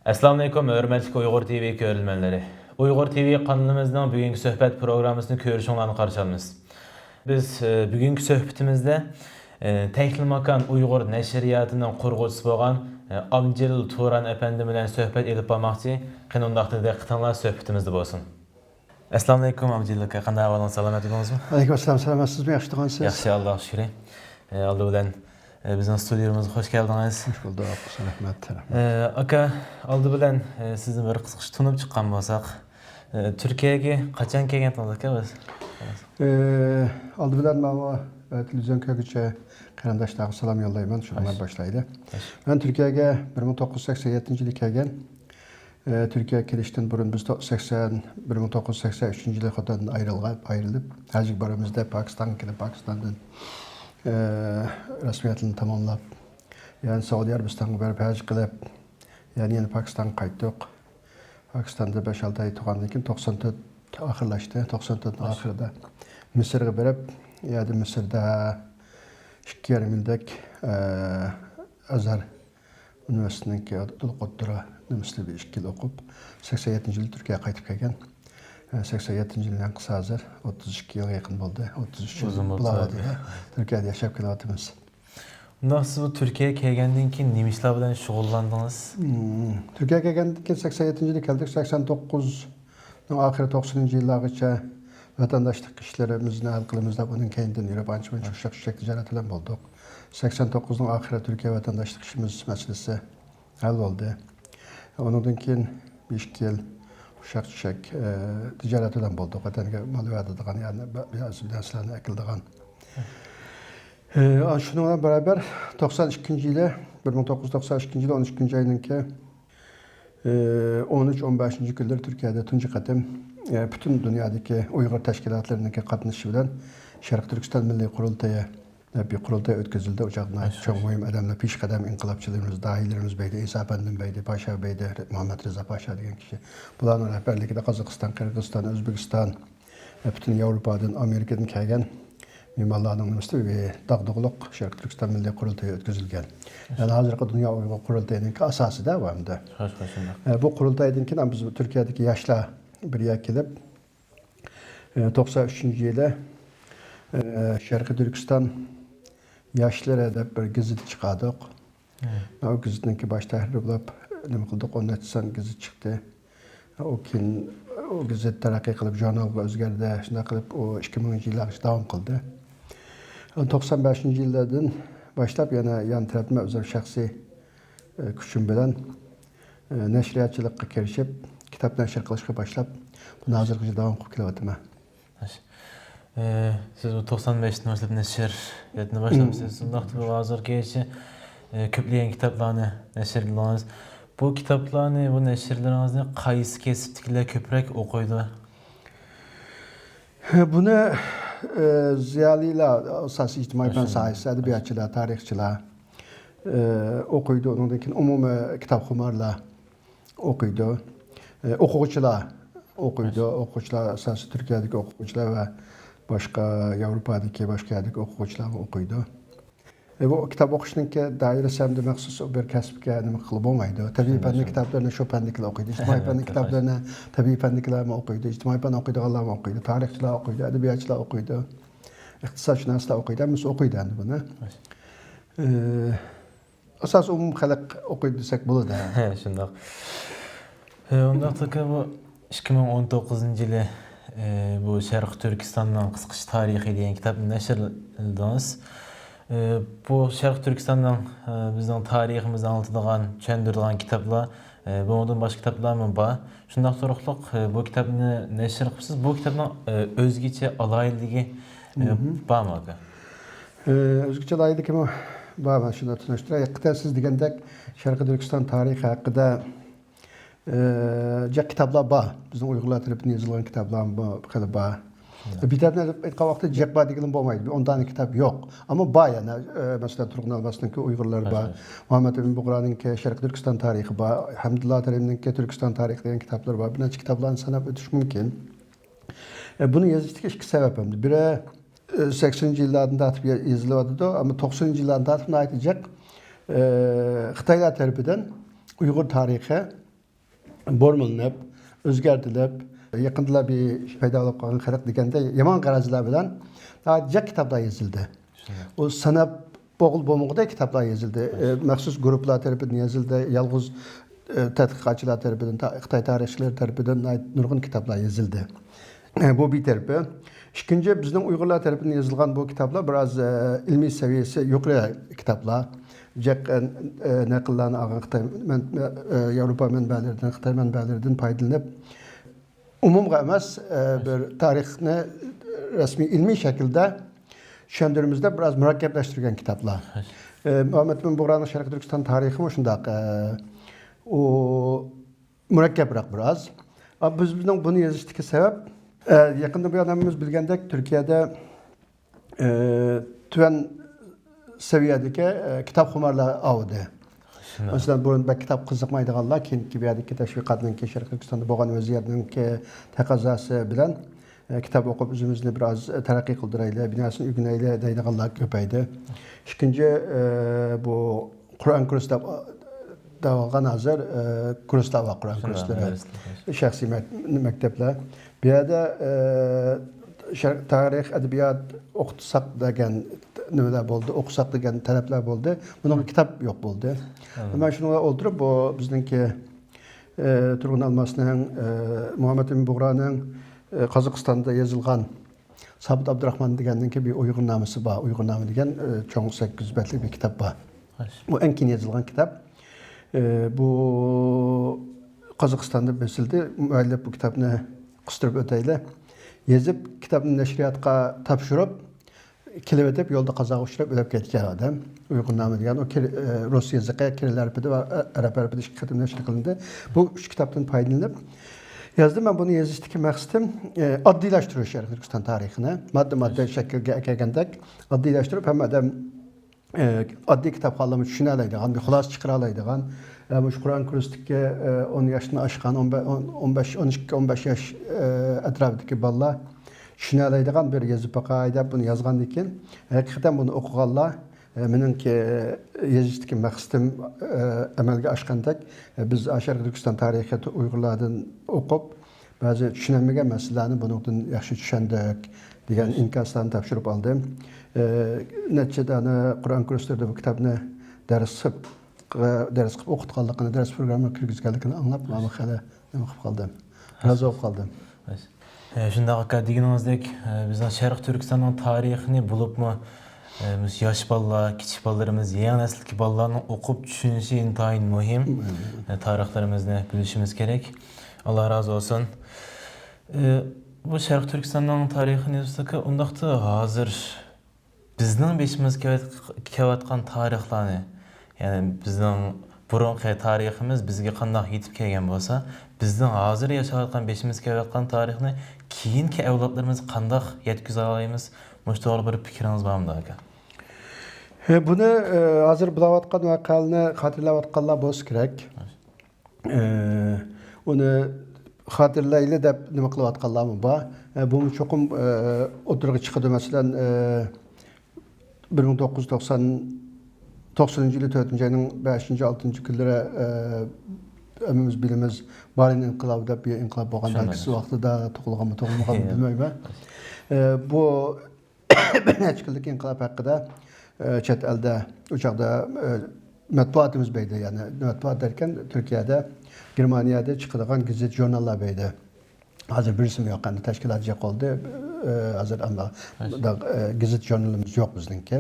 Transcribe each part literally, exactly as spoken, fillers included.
ئەسسالامۇئەلەيكۇم، ھۆرمەتلىك ئۇيغۇر تىۋى كۆرۈرمەنلىرى. ئۇيغۇر تىۋى قانىلىمىزنىڭ بۈگۈنكى سۆھبەت پروگراممىسىنى كۆرۈشۈڭلارنى قارشى ئالىمىز. بىز، ئە، بۈگۈنكى سۆھبىتىمىزدە، ئە، تەكلىماكان ئۇيغۇر نەشرىياتىنىڭ قۇرغۇچىسى بولغان، ئە، ئابجېلىل تۇران ئەپەندى بىلەن سۆھبەت ئېلىپ بارماقچى. قېنى ئۇنداقتا دىققىتىڭلار سۆھبىتىمىزدە بولسۇن. ئەسسالامۇئەلەيكۇم، ئابجېلىل ئاكا. قانداق ئەھۋالىڭىز؟ سالامەت بولدىڭىزمۇ؟ ئەلەيكۇم ئەسسالام، سالامەتسىزمۇ؟ ياخشى تۇرغانسىز؟ ياخشى، ئاللاغا شۈكرى. ئە، ئالدى بىلەن، ئە، بىزنىڭ ستۇدىيىمىزغا خوش كەلدىڭىز. خوش بولدۇق، رەھمەت، رەھمەت. ئە، ئاكا، ئالدى بىلەن، ئە، سىزنى بىر قىسقىچە تونۇپ چىققان بولساق، ئە، تۈركىيەگە قاچان كەلگەنتىڭىز، ئاكا، بىز؟ ئە، ئالدى بىلەن ماۋۇ، ئە، تېلېۋىزىيون كۆرگۈچى قېرىنداشلارغا سالام يوللايمەن، شۇ بىلەن باشلايلى. مەن تۈركىيەگە بىر مىڭ توققۇز يۈز سەكسەن يەتتىنچى يىلى كەلگەن. ئە، تۈركىيەگە كېلىشتىن بۇرۇن بىز تو-، سەكسەن، بىر مىڭ توققۇز يۈز سەكسەن ئۈچىنچى يىلى خوتەندىن ئايرىلغان، ئايرىلىپ، ھەجگە بارىمىز دەپ پاكىستانغا كېلىپ، پاكىستاندىن، ئە، رەسمىيەتلىرىنى تاماملاپ، يەنە سەئۇدى ئەرەبىستانغا بېرىپ ھەج قىلىپ، يەنە، يەنە پاكىستانغا قايتتۇق. پاكىستاندا بەش-ئالتە ئاي تۇرغاندىن كېيىن توقسان تۆت ئاخىرلاشتى. توقسان تۆتنىڭ ئاخىرىدا مىسىرغا بېرىپ، ئۇ يەردە مىسىردا ئىككى يېرىم يىلدەك، ئە، ئەزھەر ئۇنىۋېرسىتېتىنىڭكى ئوتتۇرا نېمىسىدا بىر ئىككى يىل ئوقۇپ، سەكسەن يەتتىنچى يىلى تۈركىيەگە قايتىپ كەلگەن. ئە، سەكسەن يەتتىنچى يىلدىن قىسا ھازىر ئوتتۇز ئىككى يىلغا يېقىن بولدى. ئوتتۇز ئۈچ يىل بولۇۋاتىدۇ. تۈركىيەدە ياشاپ كېلىۋاتىمىز. ئۇنداق سىز بۇ تۈركىيەگە كەلگەندىن كېيىن نېمە ئىشلار بىلەن شۇغۇللاندىڭىز؟ مم، تۈركىيەگە كەلگەندىن كېيىن سەكسەن يەتتىنچى يىلى كەلدۇك، سەكسەن توققۇزنىڭ ئاخىرى، توقسىنىنچى يىللارغىچە ۋەتەنداشلىق ئىشلىرىمىزنى ھەل قىلىمىز دەپ، ئۇنىڭ كەينىدىن يۈرۈپ، ئانچە-مۇنچە ئۇششاق-چۈششەك تىجارەت بىلەن بولدۇق. سەكسەن توققۇزنىڭ ئاخىرى تۈركىيە ۋەتەنداشلىق ئىشىمىز مەسىلىسى ھەل بولدى. ئۇنىڭدىن كېيىن بىر ئىككى يىل ئۇششاق-چۈششەك، ئە، تىجارەت بىلەن بولدۇق. ۋەتەنگە مال بېرىدىغان، يەنى بە-، بەزى نەرسىلەرنى ئەكېلىدىغان. ئە، شۇنىڭ بىلەن بارابەر توقسان ئىككىنچى يىلى، بىر مىڭ توققۇز يۈز توقسان ئىككىنچى يىلى ئون ئىككىنچى ئاينىڭكى، ئە، ئون ئۈچ، ئون بەشىنچى كۈنلىرى تۈركىيەدە تۇنجى قېتىم، ئە، پۈتۈن دۇنيادىكى ئۇيغۇر تەشكىلاتلىرىنىڭكى قاتنىشىشى بىلەن شەرقىي تۈركىستان مىللىي قۇرۇلتىيى دەپ بىر قۇرۇلتاي ئۆتكۈزۈلدى. ئۇ چاغدا ناھايىتى چوڭ مۇھىم ئادەملەر، پېشقەدەم ئىنقىلابچىلىرىمىز، داھىيلىرىمىز بەيدى، ئىسا ئەپەندىم بەيدى، پاشا بەيدى، مۇھەممەد رىزا پاشا دېگەن كىشى. بۇلارنىڭ رەھبەرلىكىدە قازاقىستان، قىرغىزىستان، ئۆزبېكىستان، ۋە پۈتۈن ياۋروپادىن، ئامېرىكىدىن كەلگەن مېھمانلارنىڭ نېمىسىدە بىر داغدۇغىلىق شەرقىي تۈركىستان مىللىي قۇرۇلتىيى ئۆتكۈزۈلگەن. يەنى ھازىرقى دۇنيا ئۇيغۇر قۇرۇلتىيىنىڭكى ئاساسىدا بۇ ئەمدى. ئە، بۇ قۇرۇلتايدىن كېيىن بىز تۈركىيەدىكى ياشلار بىر يەرگە كېلىپ، ئە، توقسان ئۈچىنچى يىلى، ئە، شەرقىي تۈركىستان ياشلىرى دەپ بىر گېزىت چىقاردۇق. ئۇ گېزىتنىڭكى باش تەھرىرى بولۇپ نېمە قىلدۇق، ئون نەچچە سان گېزىت چىقتى. ئۇ كېيىن ئۇ گېزىت تەرەققىي قىلىپ، ژۇرنالغا ئۆزگەردى. شۇنداق قىلىپ ئۇ ئىككى مىڭىنچى يىللارغىچە داۋام قىلدى. توقسان بەشىنچى يىللاردىن باشلاپ يەنە يان تەرەپتىن ئۆزۈم شەخسىي، ئە، كۈچۈم بىلەن، ئە، نەشرىياتچىلىققا كىرىشىپ، كىتاب نەشر قىلىشقا باشلاپ، بۇنى ھازىرغىچە داۋام قىلىپ كېلىۋاتىمەن. ئە، سىز بۇ توقسان بەشتىن باشلاپ نەشرىياتنى باشلاپسىز. شۇنداقتا بۇ ھازىرغىچە، ئە، كۆپلىگەن كىتابلارنى نەشرلىدىڭىز. بۇ كىتابلارنى، بۇ نەشرلىرىڭىزنى قايسى كەسىپتىكىلەر كۆپرەك ئوقۇيدۇ؟ بۇنى، ئە، زىيالىيلار، ئاساسىي ئىجتىمائىي پەن ساھەسى، ئەدەبىياتچىلار، تارىخچىلار، ئە، ئوقۇيدۇ. ئۇنىڭدىن كېيىن ئومۇمىي كىتابخۇمارلار ئوقۇيدۇ. ئە، ئوقۇغۇچىلار ئوقۇيدۇ. ئوقۇغۇچىلار ئاساسىي تۈركىيەدىكى ئوقۇغۇچىلار ۋە باشقا ياۋروپادىكى، باشقا يەردىكى ئوقۇغۇچىلارمۇ ئوقۇيدۇ. ئە، بۇ كىتاب ئوقۇشنىڭكى دائىرىسى ھەمدە مەخسۇس بىر كەسىپكە نېمە قىلغىلى بولمايدۇ. تەبىئىي پەننىڭ كىتابلىرىنى شۇ پەندىكىلەر ئوقۇيدۇ. ئىجتىمائىي پەننىڭ كىتابلىرىنى تەبىئىي پەندىكىلەرمۇ ئوقۇيدۇ. ئىجتىمائىي پەن ئوقۇيدىغانلارمۇ ئوقۇيدۇ. تارىخچىلار ئوقۇيدۇ. ئەدەبىياتچىلار ئوقۇيدۇ. ئىقتىسادشۇناسلار ئوقۇيدۇ. ھەممىسى ئوقۇيدۇ ئەمدى بۇنى. ئە، ئاساسىي ئومۇم خەلق ئوقۇيدۇ دېسەك بولىدۇ. شۇنداق. ئە، ئۇنداقتا بۇ ئىككى مىڭ ئون توققۇزىنچى يىلى، ئە، بۇ شەرقىي تۈركىستاننىڭ قىسقىچە تارىخى دېگەن كىتابنى نەشرلىدىڭىز. ئە، بۇ شەرقىي تۈركىستاننىڭ، ئە، بىزنىڭ تارىخىمىزنى ئاڭلىتىدىغان، چۈشەندۈرىدىغان كىتابلار، ئە، بۇنىڭدىن باشقا كىتابلارمۇ بار. شۇنداق تۇرۇقلۇق، ئە، بۇ كىتابنى نەشر قىلىپسىز. بۇ كىتابنىڭ، ئە، ئۆزگىچە ئالاھىدىلىكى، ئە، بارمۇ ئاكا؟ ئە، ئۆزگىچە ئالاھىدىلىكىمۇ بار، مەن شۇنى تونۇشتۇراي. ھەقىقەتەن سىز دېگەندەك شەرقىي تۈركىستان تارىخى ھەققىدە، ئە، جىق كىتابلار بار. بىزنىڭ ئۇيغۇرلار تەرىپىدىن يېزىلغان كىتابلارمۇ خېلى بار. بىر تەرەپتىن ئېلىپ ئېيتقان ۋاقىتتا جىق بار دېگىلىمۇ بولمايدۇ. بىر ئون دانە كىتاب يوق. ئەمما بار يەنە، ئە، مەسىلەن، تۇرغۇن ئەلماسنىڭكى ئۇيغۇرلار بار. مۇھەممەد ئەمىن بۇغرانىڭكى شەرقىي تۈركىستان تارىخى بار. ھەمدۇللا تەرىمنىڭكى تۈركىستان تارىخى دېگەن كىتابلىرى بار. بىر نەچچە كىتابلارنى ساناپ ئۆتۈش مۇمكىن. ئە، بۇنى يېزىشتىكى ئىككى سەۋەب ئەمدى. بىرى، ئە، سەكسىنىنچى يىللاردىن تارتىپ يېزىلىۋاتىدۇ، ئەمما توقسىنىنچى يىللاردىن تارتىپ ناھايىتى جىق، ئە، خىتايلار تەرىپىدىن ئۇيغۇر تارىخى بۇرمىلىنىپ، ئۆزگەرتىلىپ، يېقىندىلا بىر پەيدا بولۇپ قالغان خەلق دېگەندەك يامان غەرەزلەر بىلەن ناھايىتى جىق كىتابلار يېزىلدى. ئۇ ساناپ بولغىلى بولمىغۇدەك كىتابلار يېزىلدى. ئە، مەخسۇس گۇرۇپپىلار تەرىپىدىن يېزىلدى، يالغۇز، ئە، تەتقىقاتچىلار تەرىپىدىن، تا-، خىتاي تارىخچىلىرى تەرىپىدىن ناھايىتى نۇرغۇن كىتابلار يېزىلدى. ئە، بۇ بىر تەرىپى. ئىككىنچى، بىزنىڭ ئۇيغۇرلار تەرىپىدىن يېزىلغان بۇ كىتابلار بىراز، ئە، ئىلمىي سەۋىيەسى يۇقىرى كىتابلار. جىق، ئە، ئە، نەقىللەرنى ئالغان خىتاي مەن-، ئە، ئە، ياۋروپا مەنبەلىرىدىن، خىتاي مەنبەلىرىدىن پايدىلىنىپ، ئومۇمغا ئەمەس، ئە، بىر تارىخنى رەسمىي ئىلمىي شەكىلدە چۈشەندۈرىمىز دەپ بىراز مۇرەككەپلەشتۈرگەن كىتابلار. ئە، مۇھەممەد ئىمىن بۇغرانىڭ شەرقىي تۈركىستان تارىخىمۇ شۇنداق، ئە، ئۇ مۇرەككەپرەك بىراز. ئا، بىز، بىزنىڭ بۇنى يېزىشتىكى سەۋەب، ئە، يېقىندىن بۇيان ھەممىمىز بىلگەندەك، تۈركىيەدە، ئە، تۆۋەن سەۋىيەدىكى، ئە، كىتابخۇمارلار ئاۋۇدى. مەسىلەن، بۇرۇن بەك كىتاب قىزىقمايدىغانلار كېيىنكى بۇ يەردىكى تەشۋىقاتنىڭكى، شەرقىي تۈركىستاندا بولغان ۋەزىيەتنىڭكى تەقەززاسى بىلەن، ئە، كىتاب ئوقۇپ ئۆزىمىزنى بىراز تەرەققىي قىلدۇرايلى، بىناسىنى ئۆگىنەيلى دەيدىغانلار كۆپەيدى. ئىككىنچى، ئە، بۇ قۇرئان كۇرس دەپ، دەۋالغان ھازىر، ئە، كۇرسلار بار، قۇرئان كۇرسلىرى. شەخسىي مەك-، مەكتەپلەر. بۇ يەردە، ئە، شەرق تارىخ، ئەدەبىيات ئوقۇتساق دېگەن نېمىلەر بولدى، ئوقۇساق دېگەن تەلەپلەر بولدى. بۇنىڭغا كىتاب يوق بولدى. مەن شۇنىڭغا ئولتۇرۇپ، بۇ بىزنىڭكى، ئە، تۇرغۇن ئالماسنىڭ، ئە، مۇھەممەد ئىمىن بۇغرانىڭ، ئە، قازاقىستاندا يېزىلغان سابىت ئابدۇراخمان دېگەننىڭكى بىر ئۇيغۇرنامىسى بار. ئۇيغۇرنامە دېگەن، ئە، چوڭ سەككىز يۈز بەتلىك بىر كىتاب بار. بۇ ئەڭ كېيىن يېزىلغان كىتاب. ئە، بۇ قازاقىستاندا بېسىلدى. مۇئەللىپ بۇ كىتابنى قىستۇرۇپ ئۆتەيلى. يېزىپ، كىتابنى نەشرىياتقا تاپشۇرۇپ، كېلىۋېتىپ، يولدا قازاغا ئۇچراپ ئۆلۈپ كەتكەن ئادەم. ئۇيغۇرنامە دېگەن، ئۇ كىر-، ئە، رۇس يېزىقى، كىرىل ھەرپىدە ۋە، ئە، ئەرەب ھەرپىدە ئىككى قېتىم نەشر قىلىندى. بۇ ئۈچ كىتابتىن پايدىلىنىپ يازدىم. مەن بۇنى يېزىشتىكى مەقسىتىم، ئە، ئاددىيلاشتۇرۇش شەرقىي تۈركىستان تارىخىنى. ماددا-ماددا شەكىلگە ئەكەلگەندەك ئاددىيلاشتۇرۇپ، ھەممە ئادەم ئە، ئاددىي كىتابخانلارمۇ چۈشىنەلەيدىغان، بىر خۇلاسە چىقىرالايدىغان، ئە، مۇشۇ قۇرئان كۇرسىدىكى، ئە، ئون ياشتىن ئاشقان، ئون بەش، ئون، ئون بەش، ئون ئىككى، ئون بەش ياش، ئە، ئەتراپىدىكى بالىلار چۈشىنەلەيدىغان بىر يېزىپ باقاي دەپ بۇنى يازغاندىن كېيىن، ھەقىقەتەن بۇنى ئوقۇغانلار، ئە، مېنىڭكى يېزىشتىكى مەقسىتىم، ئە، ئەمەلگە ئاشقاندەك، ئە، بىز شەرقىي تۈركىستان تارىخىياتى ئۇيغۇرلاردىن ئوقۇپ، بەزى چۈشىنەلمىگەن مەسىلىلەرنى بۇنىڭدىن ياخشى چۈشەندۇق دېگەن ئىنكاسلارنى تاپشۇرۇپ ئالدىم. ئە، نەچچە دانە قۇرئان كۇرسلىرىدا بۇ كىتابنى دەرس قىلىپ، دەرس قىلىپ ئوقۇتقانلىقىنى، دەرس پروگراممىغا كىرگۈزگەنلىكىنى ئاڭلاپ، مانا خېلى نېمە قىلىپ قالدىم. رازى بولۇپ قالدىم. ئە، شۇنداق ئاكا، دېگىنىڭىزدەك، ئە، بىزنىڭ شەرقىي تۈركىستاننىڭ تارىخىنى بولۇپمۇ، ئە، بىز ياش بالىلار، كىچىك بالىلىرىمىز، يېڭى نەسىلدىكى بالىلارنىڭ ئوقۇپ چۈشىنىشى ئىنتايىن مۇھىم. ئە، تارىخلىرىمىزنى بىلىشىمىز كېرەك. ئاللا رازى بولسۇن. ئە، بۇ شەرقىي تۈركىستاننىڭ تارىخىنى يازساكى، ئۇنداقتا ھازىر بىزنىڭ بېشىمىزغا كېلىۋات-، كېلىۋاتقان تارىخلارنى، يەنى بىزنىڭ بۇرۇنقى تارىخىمىز بىزگە قانداق يېتىپ كەلگەن بولسا، بىزنىڭ ھازىر ياشاۋاتقان، بېشىمىزغا كېلىۋاتقان تارىخنى كېيىنكى ئەۋلادلىرىمىزغا قانداق يەتكۈزەلەيمىز؟ مۇشۇ توغرىلىق بىر پىكرىڭىز بارمىدۇ، ئاكا؟ ھە، بۇنى، ئە، ھازىر بولۇۋاتقان ۋەقەلەرنى خاتىرىلەۋاتقانلار بولسا كېرەك. ئە، ئۇنى خاتىرىلەيلى دەپ نېمە قىلىۋاتقانلارمۇ بار. ئە، بۇمۇ چوقۇم، ئە، ئوتتۇرىغا چىقىدۇ. مەسىلەن، ئە، بىر مىڭ توققۇز يۈز توقسان، توقسىنىنچى يىلى تۆتىنچى ئاينىڭ بەشىنچى، ئالتىنچى كۈنلىرى، ئە، ھەممىمىز بىلىمىز، مارىن ئىنقىلابى دەپ بىر ئىنقىلاب بولغان. بەلكى سىز ۋاقتىدا تۇغۇلغانمۇ، تۇغۇلمىغانمۇ بىلمەيمەن. ئە، بۇ بىر نەچچە كۈنلۈك ئىنقىلاب ھەققىدە، ئە، چەت ئەلدە، ئۇ چاغدا، ئە، مەتبۇئاتىمىز بەيدە، يەنى مەتبۇئات دەركەن، تۈركىيەدە، گېرمانىيەدە چىقىدىغان گېزىت، ژۇرناللار بەيدە. ھازىر بىرسىمۇ يوق، ئەمدى تەشكىلات جىق بولدى. ئە، ھازىر ئەمما مۇنداق، ئە، گېزىت، ژۇرنىلىمىز يوق بىزنىڭكى.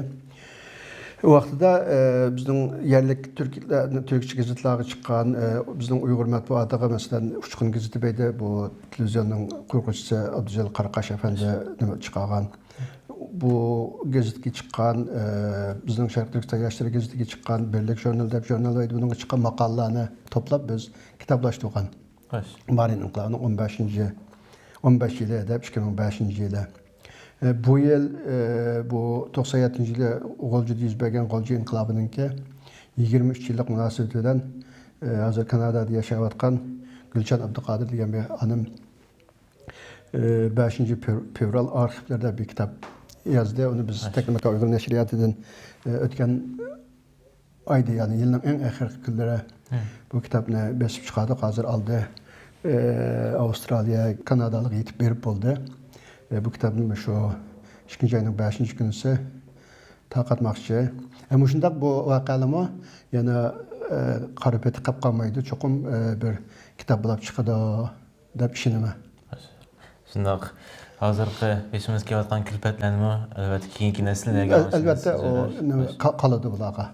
ۋاقتىدا، ئە، بىزنىڭ يەرلىك تۈركلەر، تۈركچە گېزىتلارغا چىققان، ئە، بىزنىڭ ئۇيغۇر مەتبۇئاتىغا، مەسىلەن، ئۇچقۇن گېزىتى بەيدە، بۇ تېلېۋىزىيوننىڭ قۇرغۇچىسى ئابدۇجېلىل قاراقاش ئەپەندى نېمە چىقارغان. بۇ گېزىتكە چىققان، ئە، بىزنىڭ شەرقىي تۈركىستان ياشلىرى گېزىتىگە چىققان، بىرلىك ژۇرنىلى دەپ ژۇرنال بەيدە، بۇنىڭغا چىققان ماقالىلەرنى توپلاپ بىز كىتابلاشتۇرغان. مارىن ئىنقىلابىنىڭ ئون بەشىنچى، ئون بەش يىلى دەپ، ئىككى مىڭ بەشىنچى يىلى. ئە، بۇ يىل، ئە، بۇ توقسان يەتتىنچى يىلى غۇلجىدا يۈز بەرگەن غۇلجا ئىنقىلابىنىڭكى يىگىرمە ئۈچ يىللىق مۇناسىۋىتى بىلەن، ئە، ھازىر كانادادا ياشاۋاتقان گۈلچان ئابدۇقادىر دېگەن بىر خانىم، ئە، بەشىنچى فېۋ-، فېۋرال ئارخىپلىرى دەپ بىر كىتاب يازدى. ئۇنى بىز تەكلىماكان ئۇيغۇر نەشرىياتىدىن، ئە، ئۆتكەن ئايدا، يەنى يىلنىڭ ئەڭ ئاخىرقى كۈنلىرى بۇ كىتابنى بېسىپ چىقاردۇق. ھازىر ئالدى، ئاۋسترالىيە، كانادالىق يېتىپ بېرىپ بولدى. بۇ كىتابنى شۇ ئىككىنچى ئاينىڭ بەشىنچى كۈنىسى تارقاتماقچى. مۇشۇنداق بۇ ۋەقەلەرمۇ يەنە قارا پېتى قاپ قالمايدۇ، چوقۇم بىر كىتاب بولاپ چىقىدۇ دەپ ئىشىنىمەن. شۇنداق، ھازىرقى بېشىمىز كېلىۋاتقان كۈلپەتلەرنىمۇ ئەلۋەتتە كېيىنكى نەسىللەرگە ئەل-، ئەلۋەتتە ئۇ نېمە، قا-، قالىدۇ بۇلارغا.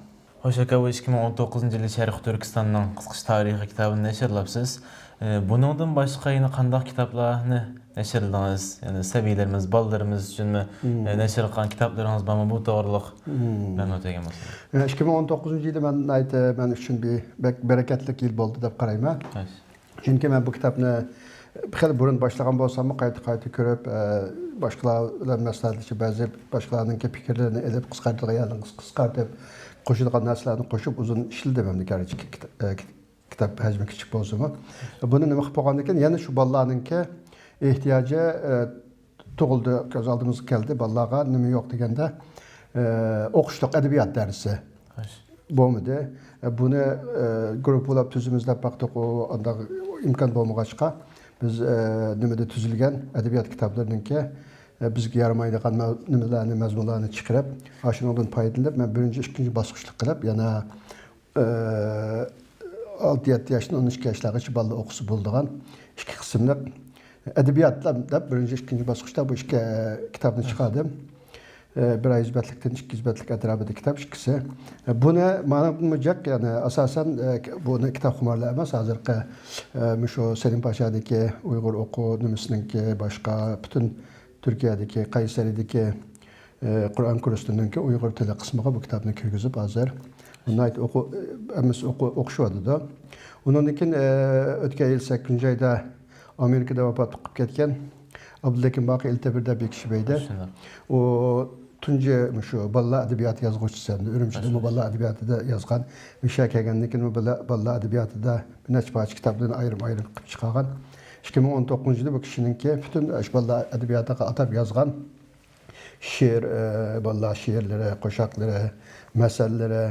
خوش ئاكا، بۇ ئىككى مىڭ ئون توققۇزىنچى يىلى شەرقىي تۈركىستاننىڭ قىسقىچە تارىخىي كىتابىنى نەشرلاپسىز. ئى، بۇنىڭدىن باشقا يەنە قانداق كىتابلارنى نەشرلىدىڭىز؟ يەنى سەبىيلىرىمىز، بالىلىرىمىز ئۈچۈنمۇ، ئى، نەشر قىلغان كىتابلىرىڭىز بارمۇ؟ بۇ توغرىلىق مەلۇمات بەرگەن بولسىڭىز. ئى، ئىككى مىڭ ئون توققۇزىنچى يىلى مەن ناھايىتى مەن ئۈچۈن بىر بەك بەرىكەتلىك يىل بولدى دەپ قارايمەن. چۈنكى مەن بۇ كىتابنى خېلى بۇرۇن باشلىغان بولساممۇ، قايتا-قايتا كۆرۈپ، ئە، باشقىلار بىلەن مەسلىھەتلىشىپ، بەزى باشقىلارنىڭكى پىكىرلىرىنى ئېلىپ، قىسقارتىدىغان يەرلەرنى قىس-، قىسقارتىپ، قوشىدىغان نەرسىلەرنى قوشۇپ، ئۇزۇن ئىشلىدىم ئەمدى، گەرچە كىت-، ئە، كىت-، كىتاب ھەجمى كىچىك بولسىمۇ. بۇنى نېمە قىلىپ بولغاندىكىن، يەنە شۇ بالىلارنىڭكى ئېھتىياجى، ئە، تۇغۇلدى، كۆز ئالدىمىزغا كەلدى. بالىلارغا نېمە يوق دېگەندە، ئە، ئوقۇشلۇق ئەدەبىيات دەرسى. بولمىدى. بۇنى، ئە، گۇرۇپپىلاپ تۈزىمىز دەپ باقتۇق، ئۇ ئانداق ئىمكان بولمىغاچقا، بىز، ئە، نېمىدە تۈزۈلگەن ئەدەبىيات كىتابلىرىنىڭكى، ئە، بىزگە يارىمايدىغان مە-، نېمىلەرنى، مەزمۇنلارنى چىقىرىپ، ئاشۇنىڭدىن پايدىلىنىپ، مەن بىرىنچى، ئىككىنچى باسقۇچلۇق قىلىپ، يەنە، ئە، ئالتە، يەتتە ياشتىن ئون ئىككى ياشلارغىچە بالىلار ئوقۇسا بولىدىغان ئىككى قىسىملىق ئەدەبىياتلار دەپ بىرىنچى، ئىككىنچى باسقۇچتا بۇ ئىككى، ئە، كىتابنى چىقاردىم. ئە، بىر ئايۇز بەتلىكتىن ئىككى يۈز بەتلىك ئەتراپىدا كىتاب ئىككىسى. ئە، بۇنى ماڭىمۇ جىق، يەنى ئاساسەن، ئە، بۇنى كىتابخۇمارلار ئەمەس، ھازىرقى، ئە، مۇشۇ سەلىم پاشادىكى ئۇيغۇر ئوقۇ نېمىسىنىڭكى باشقا پۈتۈن تۈركىيەدىكى، قەيسەرىدىكى، ئە، قۇرئان كۇرسلىرىنىڭكى ئۇيغۇر تىلى قىسمىغا بۇ كىتابنى كىرگۈزۈپ ھازىر ناھايىتى ئوقۇ-، ھەممىسى ئوقۇ-، ئوقۇشۇۋاتىدۇ. ئۇنىڭدىن كېيىن، ئە، ئۆتكەن يىل سەككىزىنچى ئايدا ئامېرىكىدا ۋاپات بولۇپ كەتكەن ئابدۇلھەكىم باقى ئىلتەبىر دەپ بىر كىشى بەيدى. ئۇ تۇنجى مۇشۇ بالىلار ئەدەبىياتى يازغۇچىسى، ئەمدى ئۈرۈمچىدىمۇ بالىلار ئەدەبىياتىدا يازغان. مىشا كەلگەندىن كېيىن بۇ بالا-، بالىلار ئەدەبىياتىدا بىر نەچچە پارچە كىتابلىرىنى ئايرىم-ئايرىم قىلىپ چىقارغان. ئىككى مىڭ ئون توققۇزىنچى يىلى بۇ كىشىنىڭكى پۈتۈن شۇ بالىلار ئەدەبىياتىغا ئاتاپ يازغان شېئىر، ئە، بالىلار شېئىرلىرى، قوشاقلىرى، مەسەللىرى،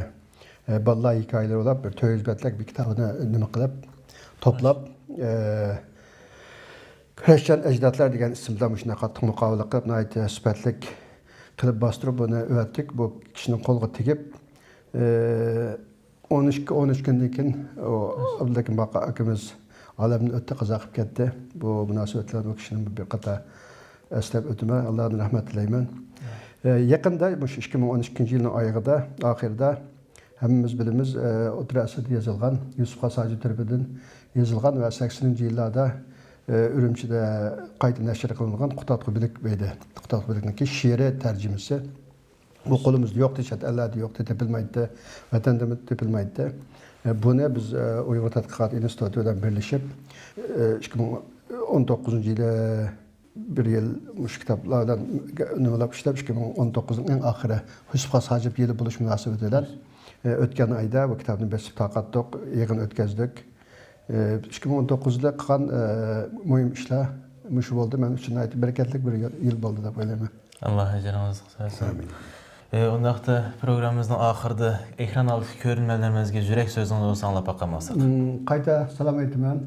ئە، بالىلار ھېكايىلىرى بولۇپ بىر تۆت يۈز بەتلىك بىر كىتابىنى نېمە قىلىپ، توپلاپ، ئە، كۈرەشچان ئەجدادلار دېگەن ئىسىمدا مۇشۇنداق قاتتىق مۇقاۋىلە قىلىپ، ناھايىتى سۈپەتلىك قىلىپ باستۇرۇپ، بۇنى ئەۋەتتۇق. بۇ كىشىنىڭ قولىغا تېگىپ، ئە، ئون ئىككى، ئون ئۈچ كۈندىن كېيىن ئۇ ئابدۇلھەكىم باقى ئاكىمىز ئالەمدىن ئۆتتى، قازا قىلىپ كەتتى. بۇ مۇناسىۋەت بىلەن ئۇ كىشىنى بىر قاتار ئەسلەپ ئۆتىمەن، ئاللادىن رەھمەت تىلەيمەن. ئە، يېقىندا مۇشۇ ئىككى مىڭ ئون ئىككىنچى يىلنىڭ ئايىغىدا، ئاخىرىدا ھەممىمىز بىلىمىز، ئە، ئوتتۇرا ئەسىردە يېزىلغان، يۈسۈپ خاس ھاجىپ تەرىپىدىن يېزىلغان ۋە سەكسىنىنچى يىللاردا، ئە، ئۈرۈمچىدە قايتا نەشر قىلىنغان قۇتادغۇ بىلىك بەيدى. قۇتادغۇ بىلىكنىڭكى شېئىرىي تەرجىمىسى. بۇ قولىمىزدا يوقتى، چەت ئەللەردە يوقتى، تېپىلمايتتى، ۋەتەندىمۇ تېپىلمايتتى. ئە، بۇنى بىز، ئە، ئۇيغۇر تەتقىقات ئىنستىتۇتى بىلەن بىرلىشىپ، ئە، ئىككى مىڭ ئون توققۇزىنچى يىلى بىر يىل مۇشۇ كىتابلار بىلەن نېمىلاپ ئىشلەپ، ئىككى مىڭ ئون توققۇزنىڭ ئەڭ ئاخىرى يۈسۈپ خاس ھاجىپ يىلى بولۇش مۇناسىۋىتى بىلەن، ئە، ئۆتكەن ئايدا بۇ كىتابنى بېسىپ تارقاتتۇق، يىغىن ئۆتكەزدۇق. ئى، ئىككى مىڭ ئون توققۇز يىلى قىلغان، ئى، مۇھىم ئىشلار مۇشۇ بولدى. مەن ئۈچۈن ناھايىتى بەرىكەتلىك بىر يىل، يىل بولدى دەپ ئويلايمەن. ئاللا ئەجرىڭىزنى قىلسۇن. ئامىن. ئى، ئۇنداقتا پروگراممىمىزنىڭ ئاخىرىدا ئېكران ئالدىدىكى كۆرۈرمەنلىرىمىزگە يۈرەك سۆزىڭىز بولسا ئاڭلاپ باقالماسلىق. مم، قايتا سالام ئېيتىمەن.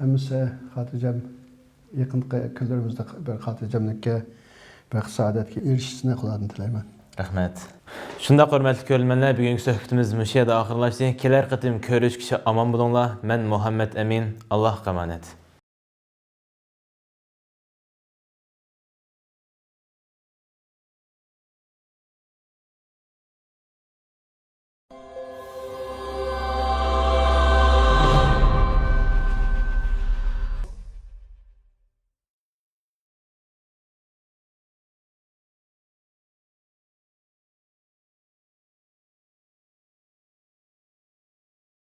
ھەممىسى خاتىرجەم، يېقىنقى كۈنلىرىمىزدە بىر خاتىرجەملىككە، بەخت سائادەتكە ئېرىشىشىنى خۇدادىن تىلەيمەن. رەھمەت. شۇنداق، ھۆرمەتلىك كۆرۈرمەنلەر، بۈگۈنكى سۆھبىتىمىز مۇشۇ يەردە ئاخىرلاشتى. كېلەر قېتىم كۆرۈشكىچە ئامان بولۇڭلار. مەن مۇھەممەد ئەمىن. ئاللاھقا ئامانەت.